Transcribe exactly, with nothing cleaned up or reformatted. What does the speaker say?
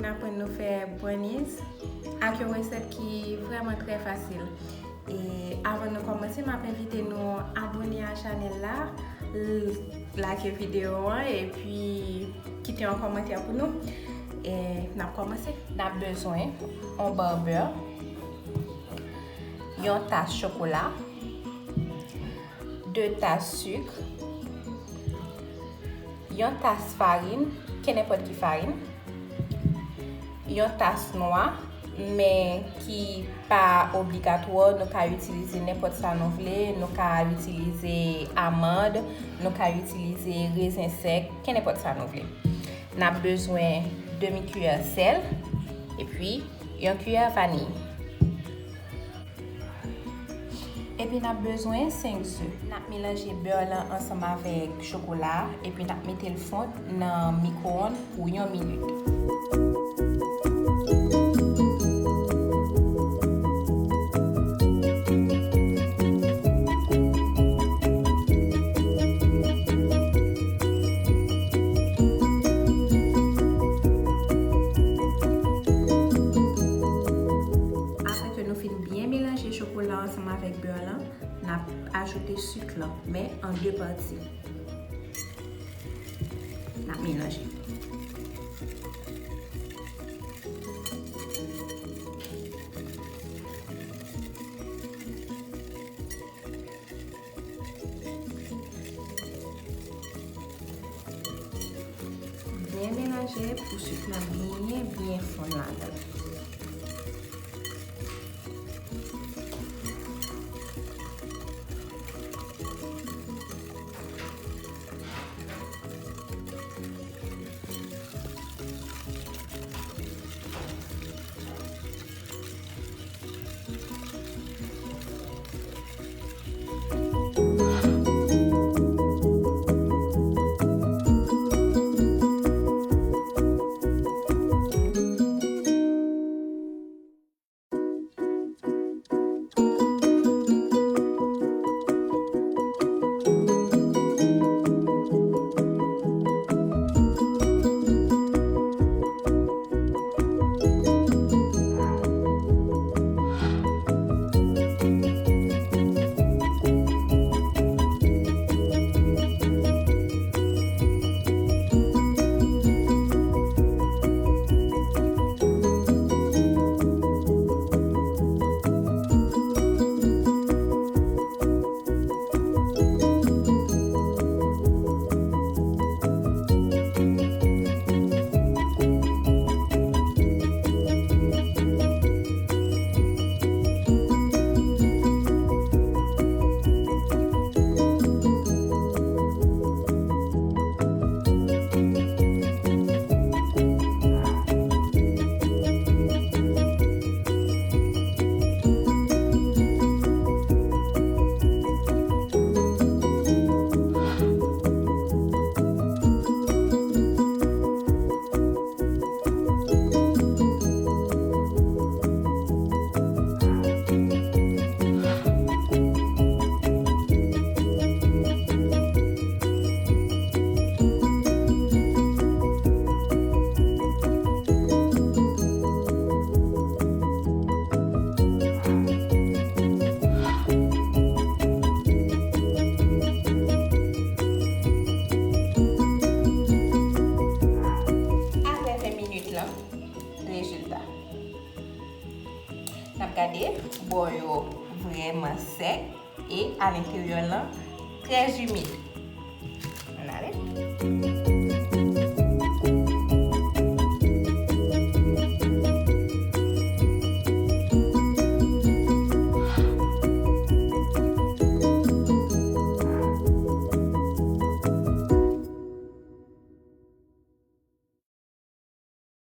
N aprann nou fè brownies ak yon resèt ki vrèman trè fasil. E avan nou kòmanse, m ap envite nou abòne a chanèl la, l-, like videyo an, epi kite yon kòmantè pou nou. E n ap kòmanse. N ap bezwen yon ba bè, yon tas chokola, de tas sik, yon tas farin, kenenpòt ki farin, yon tas nwa, men ki pa obligatwa, nou ka itilize nenpòt sa nou vle, nou ka itilize amann, nou ka itilize rezen sèk, kenenpòt sa nou vle. N ap bezwen demi kiyè sèl, epi yon kiyè vaniy. Epi n ap bezwen senk ze. N ap melanje bè lan ansanm avèk chokola a, epi n ap mete l fonn nan mikwowonn pou yon minit. Apre ke nou fin byen melanje chokola ansanm avèk bè lan, n ap ajoute sik lan, men an de pati. N ap melanje. Byen melanje pou sik lan byen, byen fonn ladan. Apre ven minit lan, rezilta. N ap gade, bò yo vrèman sèk e alenteryè lan trè imid.